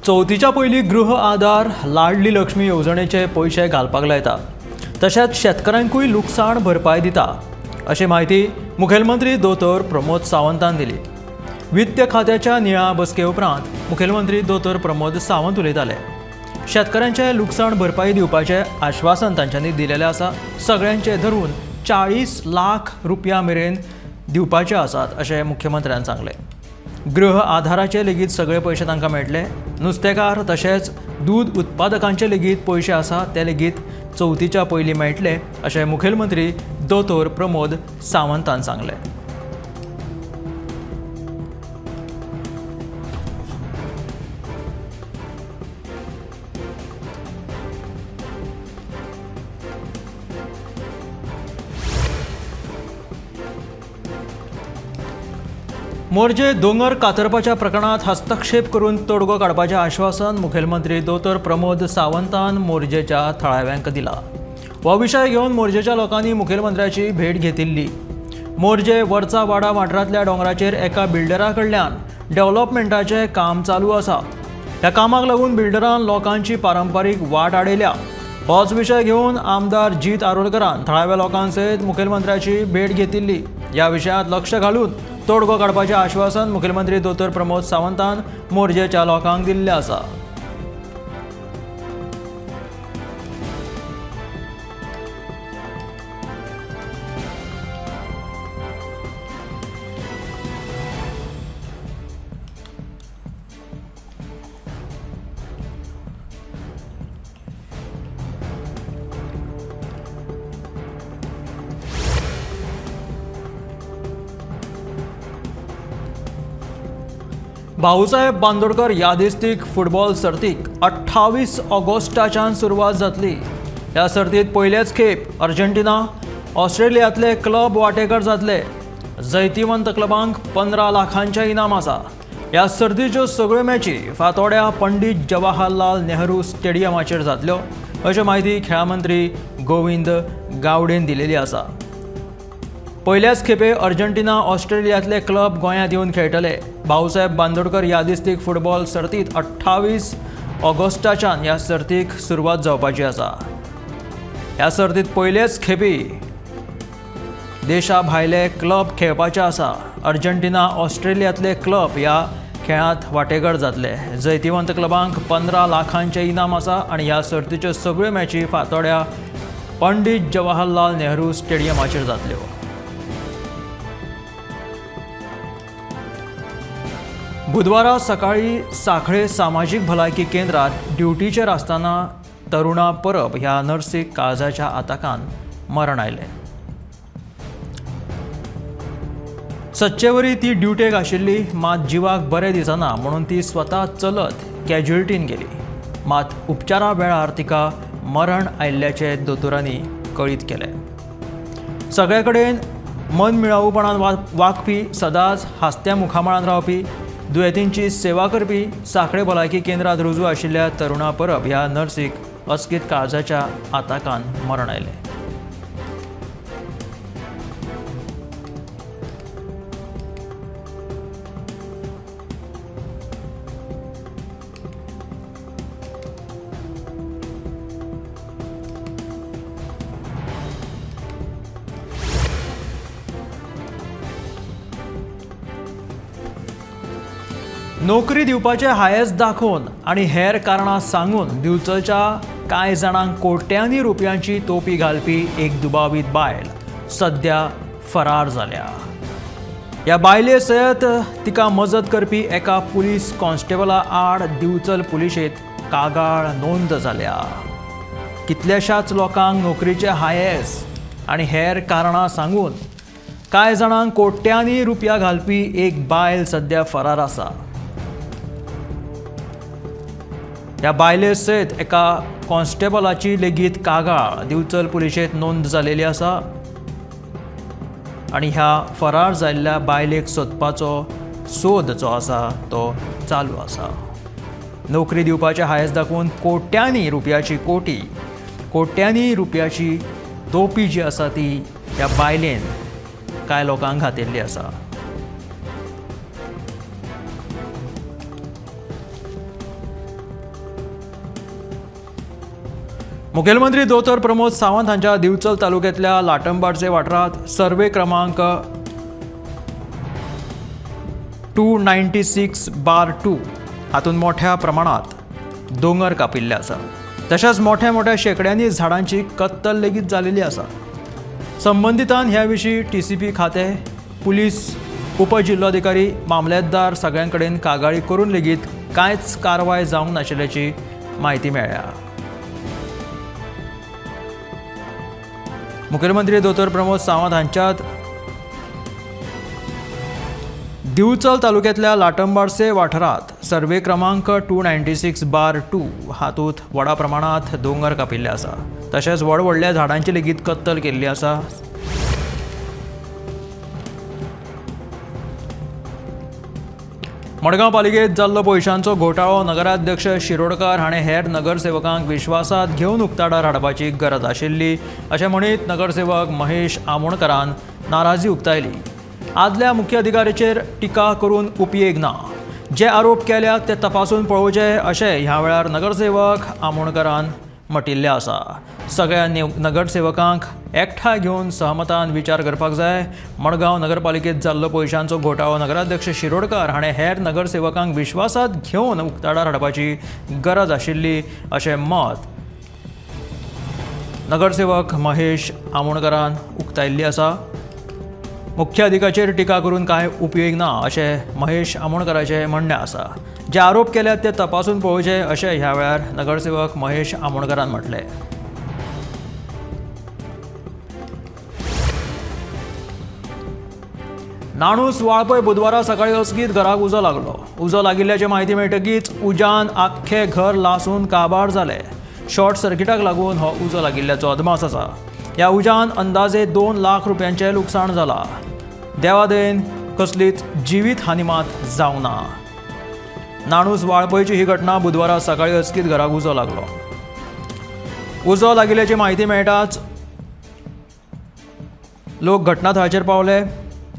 चवथीच्या पयलीं गृह आधार लाडली लक्ष्मी येवजणेचे पयशे घालपाक लायता, तशेंच शेतकारांकूय लुकसाण भरपाय दिता अशी म्हायती मुखेलमंत्री दोतोर प्रमोद सावंतान दिली. वित्त खात्याच्या निळा बसके उपरांत मुखेलमंत्री दोतोर प्रमोद सावंत उलयताले. शेतकऱ्यांचे लुकसाण भरपाई दिवपाचें आश्वासन तांच्यांनी दिलेलें आसा. सगळ्यांचे धरून 40 लाख रुपया मेरेन दिवपाचे आसात अशें मुख्यमंत्र्यान सांगलें. गृह आधाराचे लेगीत सगळे पयशे तांकां मेळटले. नुस्तेकार तशेंच दूद उत्पादकांचे लेगीत पयशे आसा ते लेगीत चवथीच्या पयलीं मेळटले अशें मुखेलमंत्री दोतोर प्रमोद सावंतान सांगलें. मोरजे दोंगर कातरपाच्या प्रकरणात हस्तक्षेप करून तोडगो काडपाचें आश्वासन मुखेलमंत्री दोतोर प्रमोद सावंतान मोरजेच्या थळाव्यांक दिला. हो विशय घेवन मोरजेच्या लोकांनी मुखेलमंत्र्याची भेट घेतिल्ली. मोरजे वरचा वाडा वाठारांतल्या दोंगराचेर एका बिल्डरा कडल्यान डेव्हलपमेंटाचें काम चालू आसा. ह्या कामाक लागून बिल्डरान लोकांची पारंपारीक वाट आडयल्या. होच विशय घेवन आमदार जीत आरोलकरान थळाव्या लोकां सयत मुखेलमंत्र्याची भेट घेतिल्ली. ह्या विशयांत लक्ष घालून तोडगो काडपाचें आश्वासन मुखेलमंत्री दोतोर प्रमोद सावंतान मोरजेच्या लोकांक दिल्लें आसा. भाऊसाहेब बांदोडकर यादिस्तीक फुटबॉल सर्तीक 28 ऑगस्टाच्यान सुरवात जातली. ह्या सर्तीत पयलेच खेप अर्जेंटिना ऑस्ट्रेलियांतले क्लब वांटेकार जातले. जैतिवंत क्लबांक 15 लाखांचें इनाम आसा. ह्या सर्तीच्यो सगळ्यो मॅची फातोड्या पंडित जवाहरलाल नेहरू स्टेडियमाचेर जातल्यो अशी म्हायती खेळां मंत्री गोविंद गावडेन दिलेली आसा. पयल्याच खेपे अर्जेंटिना ऑस्ट्रेलियांतले क्लब गोंयांत येवन खेळटले. भाऊसाहेब बांदोडकर यादिस्तीक फुटबॉल सर्तीत 28 ऑगस्टाच्यान ह्या सर्तीक सुरवात जावपाची आसा. ह्या सर्तीत पयलेच खेपे देशा भायले क्लब खेळपाचे आसा. अर्जेंटिना ऑस्ट्रेलियांतले क्लब ह्या खेळांत वांटेकार जातले. जैतिवंत क्लबांक 15 लाखांचें इनाम आसा आनी ह्या सर्तीच्यो सगळ्यो मॅची फातोड्या पंडित जवाहरलाल नेहरू स्टेडियमाचेर जातल्यो. बुधवारा सकाळी सांखळे सामाजीक भलायकी केंद्रात ड्युटीचेर आसतना तरुणा परब ह्या नर्सीक काळजाच्या आताकान मरण आयलें. सदचेवरी ती ड्युटेक आशिल्ली, मात जिवाक बरें दिसना म्हणून ती स्वता चलत कॅज्युलिटीन गेली. मात उपचारा वेळार तिका मरण आयिल्ल्याचें दोतोरांनी कळीत केलें. सगळे कडेन मनमिळावूपणान वागपी, सदांच हांसत्या मुखामळान रावपी, दुयेंतींची सेवा करपी सांखळे भलायकी केंद्रात रुजू आशिल्ल्या तरुणा परब ह्या नर्सीक अचकीत काळजाच्या आताकान मरण आयलें. नोकरी दिवपाचे हायस दाखोवन आनी हेर कारणां सांगून दिवचलच्या कांय जाणांक कोट्यांनी रुपयांची तोपी घालपी एक दुबावीत बायल सद्या फरार जाल्या. ह्या बायले सयत तिका मजत करपी एका पुलीस कॉन्स्टेबला आड दिवचल पुलिशेंत कागाळ नोंद जाल्या. कितल्याशाच लोकांक नोकरीचे हायस आनी हेर कारणां सांगून कांय जाणांक कोट्यांनी रुपया घालपी एक बायल सद्या फरार आसा. ह्या बायले सयत एका कॉन्स्टेबलाची लेगीत कागाळ दिवचल पुलिशेंत नोंद जालेली आसा आनी ह्या फरार जाल्ल्या बायलेक सोदपाचो सोद जो आसा तो चालू आसा. नोकरी दिवपाचे हायस दाखोवन कोट्यांनी रुपयाची कोट्यांनी रुपयाची तोपी जी आसा ती ह्या बायलेन कांय लोकांक घातिल्ली आसा. मुखेलमंत्री दोतोर प्रमोद सावंत हांच्या दिवचल तालुक्यांतल्या लाटंबार्से वाठारांत सर्वे क्रमांक 296/2 हातूंत मोठ्या प्रमाणात दोंगर कापिल्ले आसा। तशेंच मोठ्या मोठ्या शेकड्यांनी झाडांची कत्तल लेगीत जालेली आसा। संबंदितान ह्या विशीं टीसीपी खातें, पुलीस, उपजिल्लोधिकारी, मामलेदार सगळ्यां कडेन कागाळी करून लेगीत कांयच कारवाय जावंक नाशिल्ल्याची म्हायती मेळ्ळ्या। मुखेलमंत्री दोतोर प्रमोद सावंत हांच्यात दिवचल तालुक्यांतल्या लाटंबार्से वाठारांत सर्वे क्रमांक 296/2 हातूंत व्हडा प्रमाणांत दोंगर कापिल्ले आसा। तशेंच व्हड व्हडल्या झाडांची लेगीत कत्तल केल्ली आसा। मडगांव पालिकेंत जाल्लो पयशांचो घोटाळो नगराध्यक्ष शिरोडकर हाणें हेर नगरसेवकांक विश्वासांत घेवन उक्ताडार हाडपाची गरज आशिल्ली अशें म्हणीत नगरसेवक महेश आमोणकरान नाराजी उक्तायली। आदल्या मुख्य अधिकाऱ्याचेर टिका करून उपयोग ना, जे आरोप केल्यात ते तपासून पळोवचे अशें ह्या वेळार नगरसेवक आमोणकरान म्हटिल्लें आसा। सगळ्या नगरसेवकांक एकठांय घेवन सहमतान विचार करपाक जाय। मडगांव नगरपालिकेंत जाल्लो पयशांचो घोटाळो नगराध्यक्ष शिरोडकर हाणें हेर नगरसेवकांक विश्वासांत घेवन उक्ताडार हाडपाची गरज आशिल्ली अशें मत नगरसेवक महेश आमोणकरान उक्तायिल्लें आसा। मुख्य अधिकाऱ्याचेर टिका करून कांय उपयोग ना अशें महेश आमोणकराचें म्हणणें आसा। जे आरोप केल्यात ते तपासून पळोवचे अशें ह्या वेळार नगरसेवक महेश आमोणकरान म्हटलें। नाणूस वाळपय बुधवारा सकाळी अचकीत घराक उजो लागलो। उजो लागिल्ल्याची म्हायती मेळटकीच उज्यान आख्खें घर लासून काबार जालें। शॉर्ट सर्किटाक लागून हो उजो लागिल्ल्याचो अदमास आसा। ह्या उज्यान अंदाजे 2 लाख रुपयांचें लुकसाण जालां। देवादयेन कसलीच जिवीत हानी मात जावंक ना। नाणूस वाळपयची ही घटना बुधवारा सकाळी अचकीत घराक उजो लागलो। उजो लागिल्ल्याची म्हायती मेळटाच लोक घटनाथळाचेर पावले,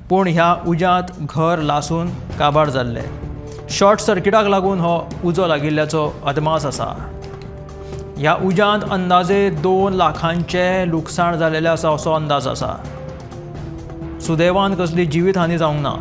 पूण ह्या उज्यांत घर लासून काबार जाल्लें। शॉर्ट सर्किटाक लागून हो उजो लागिल्ल्याचो अदमास आसा। ह्या उज्यांत अंदाजे 2 लाखांचें लुकसाण जालेलें आसा असो अंदाज आसा। सुदैवान कसली जिवीत हानी जावंक ना।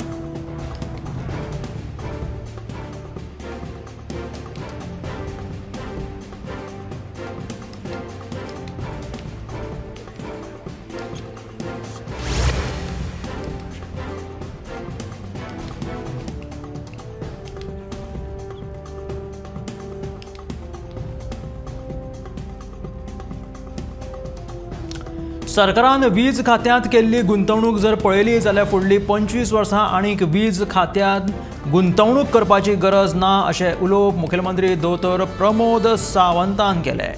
सरकारान वीज खात्यांत केल्ली गुंतवणूक जर पळयली जाल्यार फुडली 25 वर्सां आनीक वीज खात्यांत गुंतवणूक करपाची गरज ना अशें उलोवप मुखेलमंत्री दोतोर प्रमोद सावंतान केलें।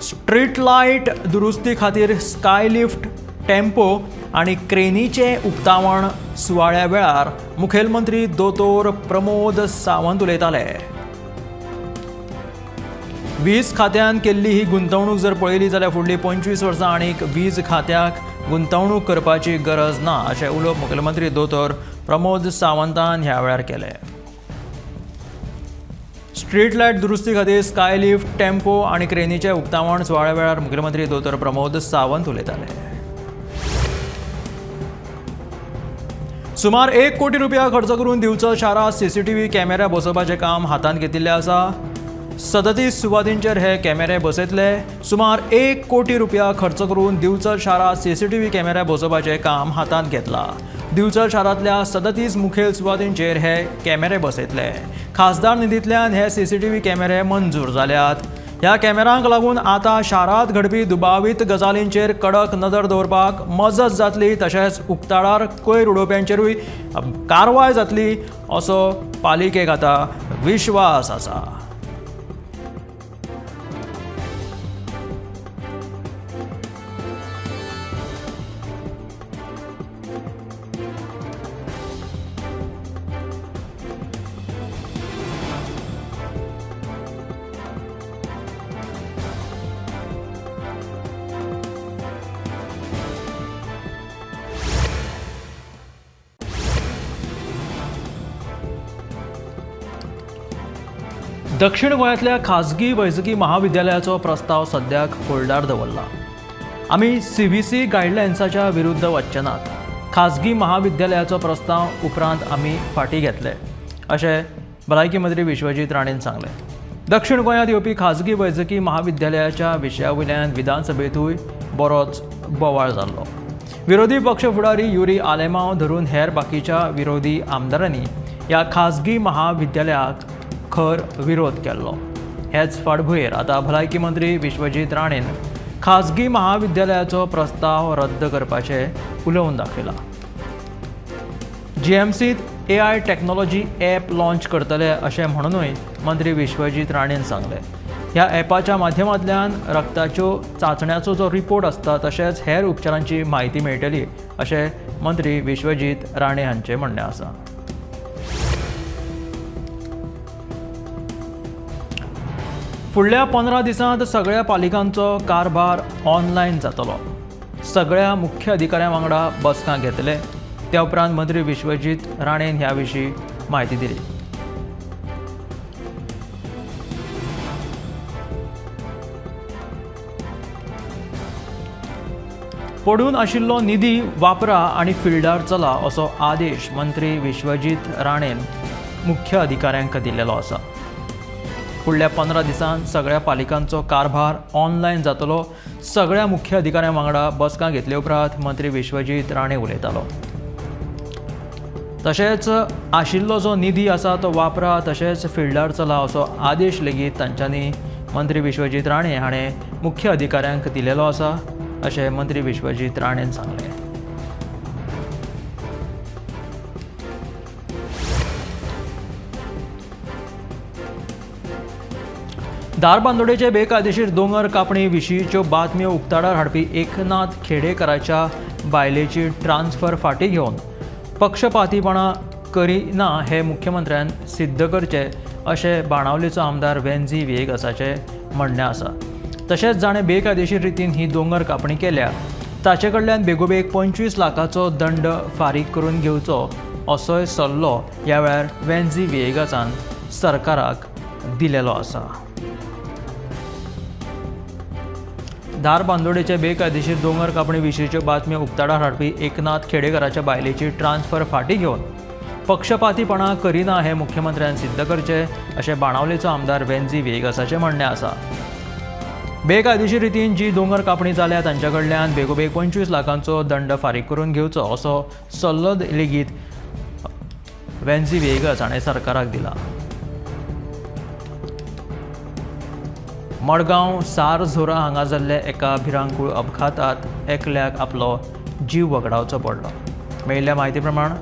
स्ट्रीट लायट दुरुस्ती खातीर स्कायलिफ्ट, टेम्पो आनी क्रेनीचें उक्तावण सुवाळ्या वेळार मुखेलमंत्री दोतोर प्रमोद सावंत उलयताले। वीज खात्यान केल्ली ही गुंतवणूक जर पळयली जाल्यार फुडली 25 वर्सां आनीक वीज खात्याक गुंतवणूक करपाची गरज ना अशें उलोवप मुखेलमंत्री दोतोर प्रमोद सावंतान ह्या वेळार केलें। स्ट्रीट लायट दुरुस्ती खातीर स्कायलिफ्ट, टेम्पो आनी क्रेनीचें उक्तावण सुवाळ्या वेळार मुखेलमंत्री दोतोर प्रमोद सावंत उलयताले। सुमार 1 कोटी रुपया खर्च करून दिवचल शारांत सीसीटीव्ही कॅमेरा बसोवपाचें काम हातांत घेतिल्लें आसा। 37 सुवातींचेर हे कॅमेरे बसयतले। सुमार 1 कोटी रुपया खर्च करून दिवचल शारांत सीसीटीव्ही कॅमेरे बसोवपाचें काम हातांत घेतलां। दिवचल शारांतल्या 37 मुखेल सुवातींचेर हे कॅमेरे बसयतले। खासदार निधींतल्यान हे सीसीटीव्ही कॅमेरे मंजूर जाल्यात। ह्या कॅमेरांक लागून आतां शारांत घडपी दुबावीत गजालींचेर कडक नदर दवरपाक मजत जातली, तशेंच उक्ताडार कोयर उडोवप्यांचेरूय कारवाय जातली असो पालिकेक आतां विश्वास आसा। दक्षिण गोंयांतल्या खाजगी वैजकी महाविद्यालयाचो प्रस्ताव सद्याक होल्डार दवरला. आमी सीव्हीसी गायडलायन्साच्या विरुद्ध वचचे नात. खाजगी महाविद्यालयाचो प्रस्ताव उपरांत आमी फाटीं घेतले अशें भलायकी मंत्री विश्वजीत राणेन सांगलें. दक्षिण गोंयांत येवपी खाजगी वैजकी महाविद्यालयाच्या विशया वयल्यान विधानसभेंतूय बरोच बोवाळ जाल्लो. विरोधी पक्ष फुडारी युरी आलेमांव धरून हेर बाकीच्या विरोधी आमदारांनी ह्या खाजगी महाविद्यालयाक खर विरोध केल्लो. हेच फाटभुंयेर आतां भलायकी मंत्री विश्वजीत राणेन खाजगी महाविद्यालयाचो प्रस्ताव रद्द करपाचें उलोवन दाखयलां. जीएमसींत एआय टॅक्नॉलॉजी ॲप लॉन्च करतले अशें म्हणूनय मंत्री विश्वजीत राणेन सांगलें. ह्या ॲपाच्या माध्यमांतल्यान रक्ताच्यो चांचण्याचो जो रिपोर्ट आसता तशेंच हेर उपचारांची म्हायती मेळटली अशें मंत्री विश्वजीत राणे हांचें म्हणणें आसा. फुडल्या 15 दिसांत सगळ्या पालिकांचो कारभार ऑनलायन जातलो. सगळ्या मुख्य अधिकाऱ्यां वांगडा बसका घेतले. त्या उपरांत मंत्री विश्वजीत राणेन ह्या विशीं म्हायती दिली. पडून आशिल्लो निधी वापरा आनी फिल्डार चला असो आदेश मंत्री विश्वजीत राणेन मुख्य अधिकाऱ्यांक दिल्लो आसा. फुडल्या 15 दिसांत सगळ्या पालिकांचो कारभार ऑनलायन जातलो. सगळ्या मुख्य अधिकाऱ्यां वांगडा बसका घेतले उपरांत मंत्री विश्वजीत राणे उलयतालो. तशेंच आशिल्लो जो निधी आसा तो वापरा तशेंच फिल्डार चला असो आदेश लेगीत तांच्यांनी मंत्री विश्वजीत राणे हाणें मुख्य अधिकाऱ्यांक दिलेलो आसा अशें मंत्री विश्वजीत राणेन सांगलें. धारबांदोडेचे बेकायदेशीर दोंगर कापणी विशींच्यो बातम्यो उक्ताडार हाडपी एकनाथ खेडेकराच्या बायलेची ट्रान्सफर फाटीं घेवन पक्षपातीपणा करिना हे मुख्यमंत्र्यान सिद्ध करचें अशें बाणावलेचो आमदार वेन्झी व्हिएगसाचें म्हणणें आसा. तशेंच जाणें बेकायदेशीर रितीन ही दोंगर कापणी केल्या ताचे कडल्यान बेगोबेग 25 लाखाचो दंड फारीक करून घेवचो असोय सल्लो ह्या वेळार वेन्झी व्हिएगसान सरकाराक दिलेलो आसा. धारबांदोडेचे बेकायदेशीर दोंगर कापणी विशींच्यो बातम्यो उक्ताडार हाडपी एकनाथ खेडेकराच्या बायलेची ट्रान्सफर फाटीं घेवन पक्षपातीपणा करिना हें मुख्यमंत्र्यान सिद्ध करचें अशें बाणावलेचो आमदार वेन्झी व्हिएगसाचें म्हणणें आसा. बेकायदेशीर रितीन जी दोंगर कापणी जाल्या तांच्या कडल्यान बेगोबेग 25 लाखांचो दंड फारीक करून घेवचो असो सल्लो लेगीत वेन्झी व्हिएगस हाणें सरकाराक दिला. मडगांव सारझोरा हांगा जाल्ल्या एका भिरांकूळ अपघातांत एकल्याक आपलो जीव वगडावचो पडलो. मेळिल्ल्या म्हायती प्रमाण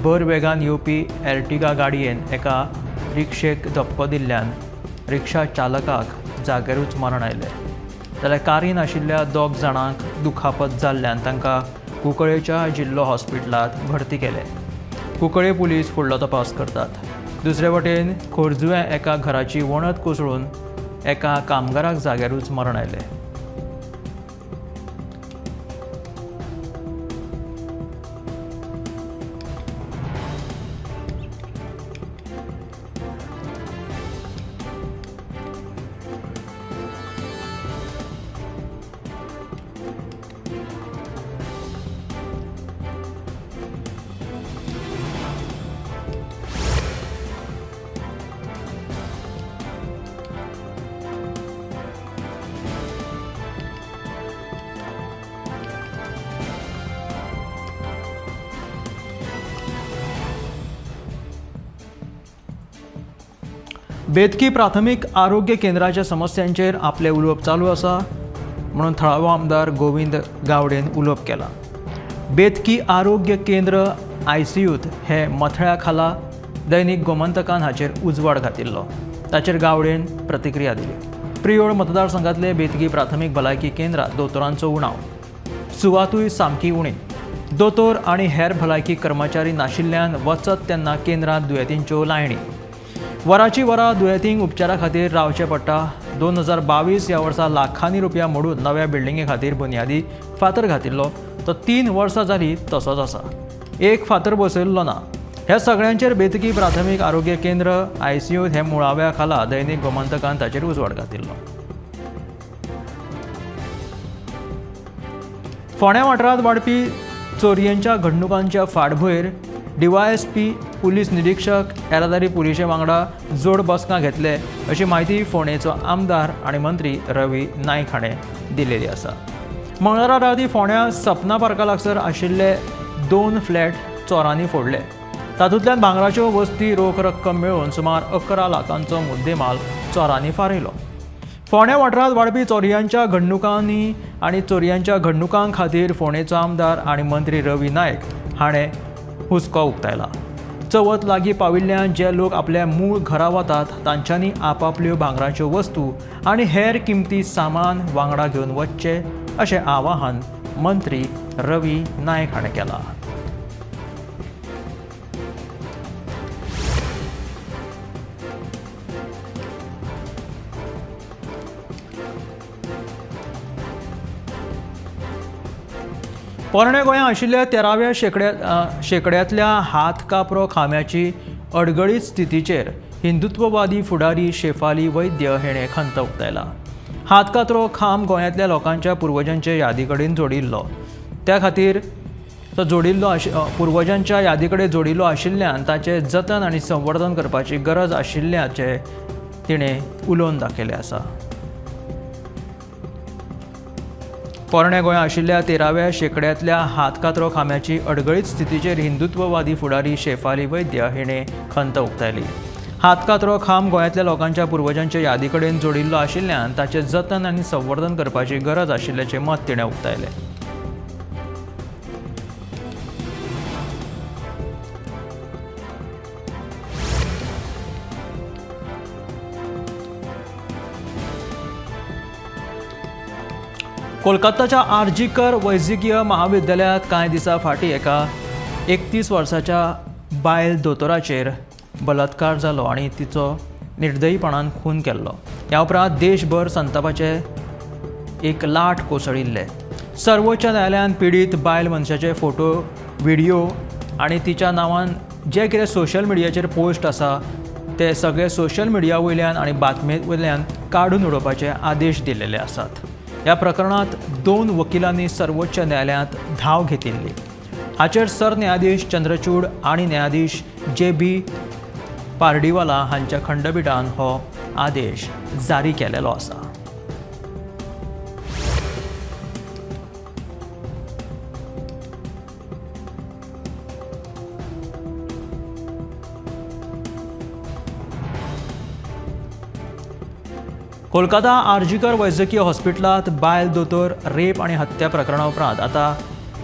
भर वेगान येवपी एर्टिगा गाडयेन एका रिक्षेक धपको दिल्ल्यान रिक्षा चालकाक जाग्यारूच मरण आयलें. जाल्यार कारीन आशिल्ल्या 2 जाणांक दुखापत जाल्ल्यान तांकां कुंकळेच्या जिल्लो हॉस्पिटलांत भरती केले. कुंकळे पुलीस फुडलो तपास करतात. दुसरे वटेन खोर्जुव्यां एका घराची वणत कोसळून एका कामगाराक जाग्यारूच मरण आयलें. बेतकी प्राथमीक आरोग्य केंद्राच्या समस्यांचेर आपलें उलोवप चालू आसा म्हणून थळावो आमदार गोविंद गावडेन उलोवप केलां. बेतकी आरोग्य केंद्र आयसीयूत हे मथळ्या खाला दैनिक गोमंतकान हाचेर उजवाड घातिल्लो. ताचेर गावडेन प्रतिक्रिया दिली. प्रियोळ मतदारसंघातले बेतकी प्राथमीक भलायकी केंद्रात दोतोरांचो उणाव, सुवातूय सामकी उणी, दोतोर आनी हेर भलायकी कर्मचारी नाशिल्ल्यान वचत तेन्ना केंद्रांत दुयेंतींच्यो लायणी, वराची वरां दुयेंतींक उपचारा खातीर रावचें पडटा. 2022 ह्या वर्सा लाखांनी रुपया मोडून नव्या बिल्डिंगे खातीर बुन्यादी फातर घातिल्लो तो 3 वर्सां जालीं तसोच आसा. एक फातर बसयल्लो ना. ह्या सगळ्यांचेर बेतकी प्राथमीक आरोग्य केंद्र आयसीयूत हे मुळाव्या खाला दैनिक गोमंतकान ताचेर उजवाड घातिल्लो। फोंड्या वाठारांत वाडपी चोरयेंच्या घडणुकांच्या फाटभूंयेर डीवायएसपी पुलीस निरीक्षक येरादारी पुलिशे वांगडा जोड बसका घेतले अशी म्हायती फोंडेचो आमदार आनी मंत्री रवी नायक हाणें दिलेली आसा। मंगळारा राती फोंड्या सपना पार्का लागसर आशिल्ले 2 फ्लॅट चोरांनी फोडले। तातूंतल्यान भांगराच्यो वस्ती रोख रक्कम मेळोवन सुमार 11 लाखांचो मुद्देमाल चोरांनी फारयलो। फोंड्या वाठारांत वाडपी चोरयांच्या घडणुकांनी आनी चोरयांच्या घडणुकां खातीर फोंडेचो आमदार आनी मंत्री रवी नायक हाणें हुस्को उक्तायला। चवथ लागीं पाविल्ल्यान जे लोक आपल्या मूळ घरा वतात तांच्यांनी आपापल्यो भांगराच्यो वस्तू आनी हेर किमती सामान वांगडा घेवन वचचें अशें आवाहन मंत्री रवी नायक हाणें केलां। पोरण्या गोंया आशिल्ल्या 13व्या शेंकड्यांतल्या हातकापरो खांब्याची अडगळीत स्थितीचेर हिंदुत्ववादी फुडारी शेफाली वैद्य हिणें खंत उक्तायला। हातकातरो खांब गोंयांतल्या लोकांच्या पुर्वजांचे यादी कडेन जोडिल्लो, त्या खातीर तो जोडिल्लो पुर्वजांच्या यादी कडेन जोडिल्लो आशिल्ल्यान ताचें जतन आनी संवर्धन करपाची गरज आशिल्ल्याचें तिणें उलोवन दाखयलें आसा। पोरण्या गोंया आशिल्ल्या 13व्या शेंकड्यांतल्या हातकातरो खांब्याची अडगळीत स्थितीचेर हिंदुत्ववादी फुडारी शेफाली वैद्य हिणें खंत उक्तायली। हातकातरो खांब गोंयांतल्या लोकांच्या पुर्वजांचे यादी कडेन जोडिल्लो आशिल्ल्यान ताचें जतन आनी संवर्धन करपाची गरज आशिल्ल्याचें मत तिणें उक्तायलें। कोलकाताच्या आरजीकर वैजकीय महाविद्यालयात कांय दिसां फाटीं एका 31 वर्साच्या बायल दोतोराचेर बलात्कार जालो आनी तिचो निर्दयीपणान खून केल्लो। ह्या उपरांत देशभर संतापाचे एक लाट कोसळिल्ले। सर्वोच्च न्यायालयान पिडीत बायल मनशाचे फोटो, व्हिडिओ आनी तिच्या नांवान जे कितें सोशल मिडियाचेर पोस्ट आसा ते सगळे सोशल मिडिया वयल्यान आनी बातमे वयल्यान काडून उडोवपाचे आदेश दिलेले आसात। ह्या प्रकरणात 2 वकिलांनी सर्वोच्च न्यायालयांत धांव घेतिल्ली। हाचेर सरन्यायाधीश चंद्रचूड आनी न्यायाधीश जे बी पार्डीवाला हांच्या खंडपीठान हो आदेश जारी केलेलो आसा। कोलकाता आरजीकर वैजकीय हॉस्पिटलांत बायल दोतोर रेप आनी हत्या प्रकरणा उपरांत आतां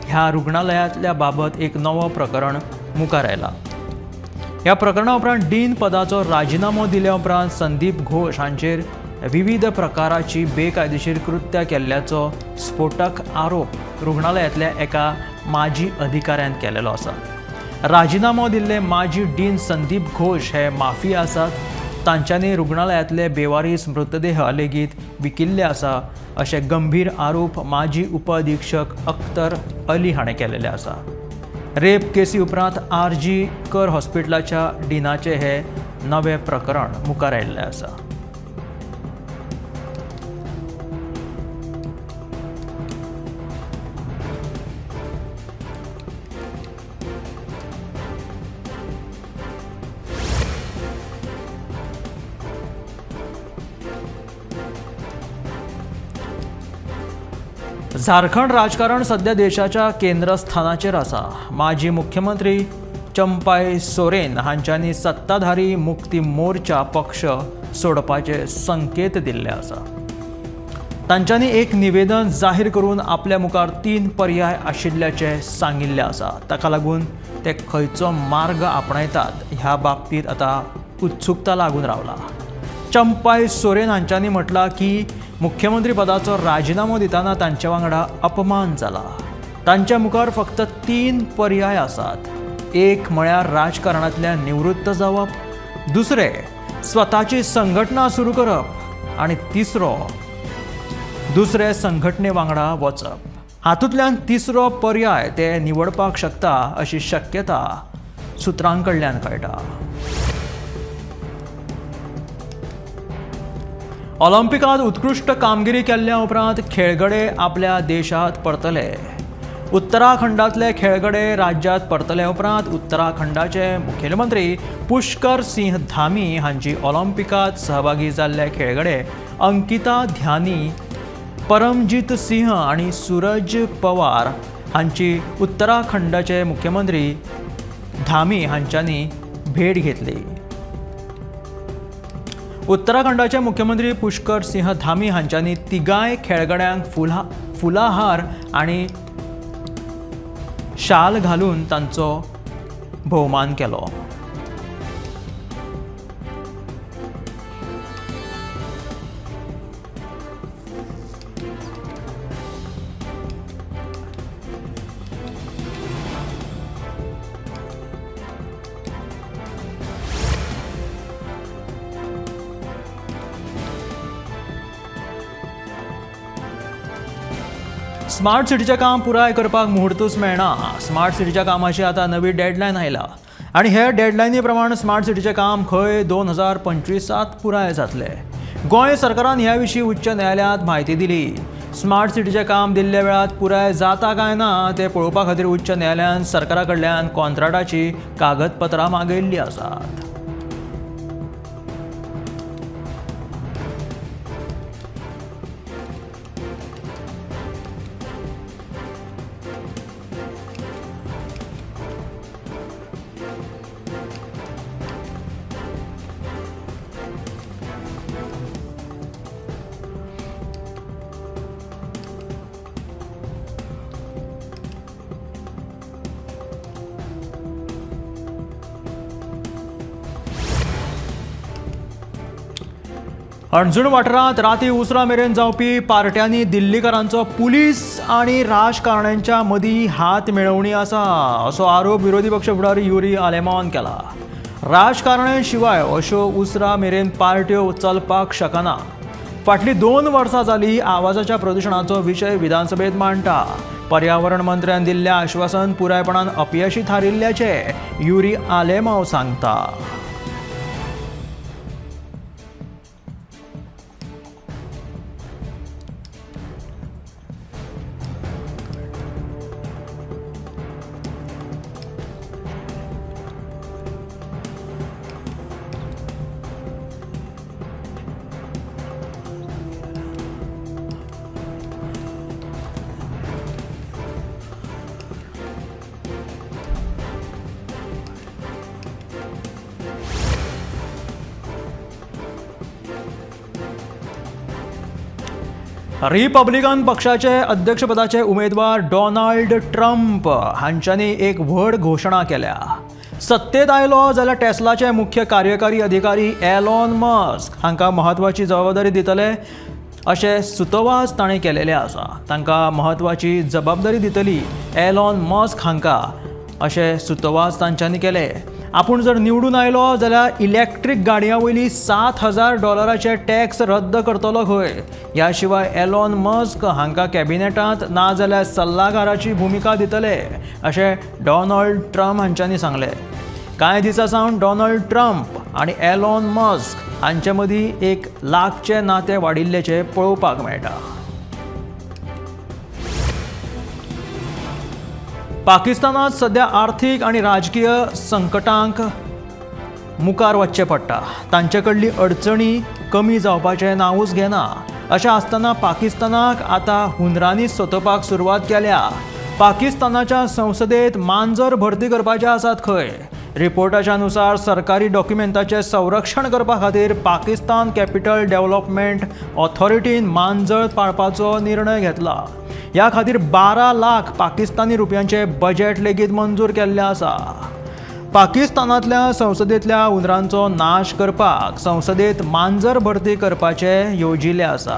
ह्या रुग्णालयांतल्या बाबत एक नवो प्रकरण मुखार आयला। ह्या प्रकरणा उपरांत डीन पदाचो राजिनामो दिल्या उपरांत संदीप घोष हांचेर विविध प्रकाराची बेकायदेशीर कृत्यां केल्ल्याचो स्फोटक आरोप रुग्णालयांतल्या एका माजी अधिकाऱ्यान केलेलो आसा। राजिनामो दिल्ले माजी डीन संदीप घोष हे माफिया आसात, तांच्यांनी रुग्णालयांतले बेवारीस मृतदेह लेगीत विकिल्ले आसा अशे गंभीर आरोप माजी उपअधिक्षक अख्तर अली हाणें केलेले आसा। रेप केसी उपरांत आरजी कर हॉस्पिटलाच्या डिनाचें हे नवें प्रकरण मुखार आयिल्लें आसा। झारखंड राजकारण सध्या देशाच्या केंद्रस्थानाचेर आसा। माजी मुख्यमंत्री चंपाई सोरेन हांच्यांनी सत्ताधारी मुक्ती मोर्चा पक्ष सोडपाचे संकेत दिल्ले आसा। तांच्यांनी एक निवेदन जाहीर करून आपल्या मुखार 3 पर्याय आशिल्ल्याचें सांगिल्लें आसा। ताका लागून ते खंयचो मार्ग आपणायतात ह्या बाबतींत आतां उत्सुकता लागून रावला। चंपाई सोरेन हांच्यांनी म्हटलां की मुख्यमंत्री पदाचो राजिनामो दितना तांचे वांगडा अपमान जाला। तांच्या मुखार फक्त 3 पर्याय आसात। एक म्हळ्यार राजकारणांतल्यान निवृत्त जावप, दुसरें स्वताची संघटना सुरू करप आनी तिसरो दुसरे संघटने वांगडा वचप। हातूंतल्यान तिसरो पर्याय ते निवडपाक शकता अशी शक्यता सुत्रां कडल्यान कळटा. ऑलिम्पिकांत उत्कृश्ट कामगिरी केल्ल्या उपरांत खेळगडे आपल्या देशांत परतले. उत्तराखंडांतले खेळगडे राज्यांत परतले उपरांत उत्तराखंडाचे मुखेलमंत्री पुष्कर सिंह धामी हांची ऑलिम्पिकांत सहभागी जाल्ले खेळगडे अंकिता ध्यानी, परमजीत सिंह आनी सूरज पवार हांची उत्तराखंडाचे मुख्यमंत्री धामी हांच्यांनी भेट घेतली. उत्तराखंडाचे मुख्यमंत्री पुष्कर सिंह धामी हांच्यांनी तिगाय खेळगड्यांक फुलाहार आनी शाल घालून तांचो भोवमान केलो. स्मार्ट सिटीचें काम पुराय करपाक मुहूर्तूच मेळना. स्मार्ट सिटीच्या कामाची आतां नवी डेडलायन आयला आनी हे डेडलायनी प्रमाण स्मार्ट सिटीचें काम खंय 2025 पुराय जातलें. गोंय सरकारान ह्या विशीं उच्च न्यायालयांत म्हायती दिली. स्मार्ट सिटीचें काम दिल्ल्या वेळांत पुराय जाता काय ना तें पळोवपा खातीर उच्च न्यायालयान सरकारा कडल्यान कॉन्ट्रॅक्टाची कागदपत्रां मागयिल्लीं आसात. हणजूण वाठारांत राती उसरां मेरेन जावपी पार्ट्यांनी दिल्लीकारांचो पुलीस आनी राजकारण्यांच्या मदीं हात मेळोवणी आसा असो आरोप विरोधी पक्ष फुडारी युरी आलेमावान केला. राजकारण्यां शिवाय अश्यो उसरां मेरेन पार्ट्यो चलपाक शकना. फाटलीं 2 वर्सां जाली आवाजाच्या प्रदुशणाचो विशय विधानसभेत मांडटा. पर्यावरण मंत्र्यान दिल्लें आश्वासन पुरायपणान अपयशी थारिल्ल्याचें युरी आलेमाव सांगता. रिपब्लिकन पक्षाचे अध्यक्षपदाचे उमेदवार डोनाल्ड ट्रम्प हांच्यांनी एक व्हड घोशणा केल्या. सत्तेत आयलो जाल्यार टेस्लाचे मुख्य कार्यकारी अधिकारी एलॉन मस्क हांकां म्हत्वाची जबाबदारी दितले अशें सुतोवाच ताणें केलेलें आसा. तांकां म्हत्वाची जबाबदारी दितली एलॉन मस्क हांकां अशें सुतोवाच तांच्यांनी केलें. आपूण जर निवडून आयलो जाल्यार इलेक्ट्रीक गाडयां वयली $7,000 टॅक्स रद्द करतलो खंय. ह्या शिवाय एलॉन मस्क हांकां कॅबिनेटांत ना जाल्यार सल्लागाराची भुमिका दितले अशें डोनाल्ड ट्रम्प हांच्यांनी सांगलें. कांय दिसां सावन डोनाल्ड ट्रम्प आनी एलॉन मस्क हांचे मदीं एक लागचें नातें वाडिल्ल्याचें पळोवपाक मेळटा. पाकिस्तानांत सध्या आर्थीक आनी राजकीय संकटांक मुखार वचचें पडटा. तांचे कडली अडचणी कमी जावपाचें नांवूच घेना. अशें आसतना पाकिस्तानाक आतां हुंदरांनी सतोवपाक सुरवात केल्या. पाकिस्तानाच्या संसदेत मांजर भरती करपाचे आसात खंय. रिपोर्टाच्या नुसार सरकारी डॉक्युमेंटाचें संरक्षण करपा खातीर पाकिस्तान कॅपिटल डेव्हलपमेंट ऑथॉरिटीन मांजर पाळपाचो निर्णय घेतला. ह्या खातीर 12 लाख पाकिस्तानी रुपयांचे बजेट लेगीत मंजूर केल्लें आसा. पाकिस्तानांतल्या संसदेंतल्या हुंदरांचो नाश करपाक संसदेत मांजर भरती करपाचें येवजिल्लें आसा.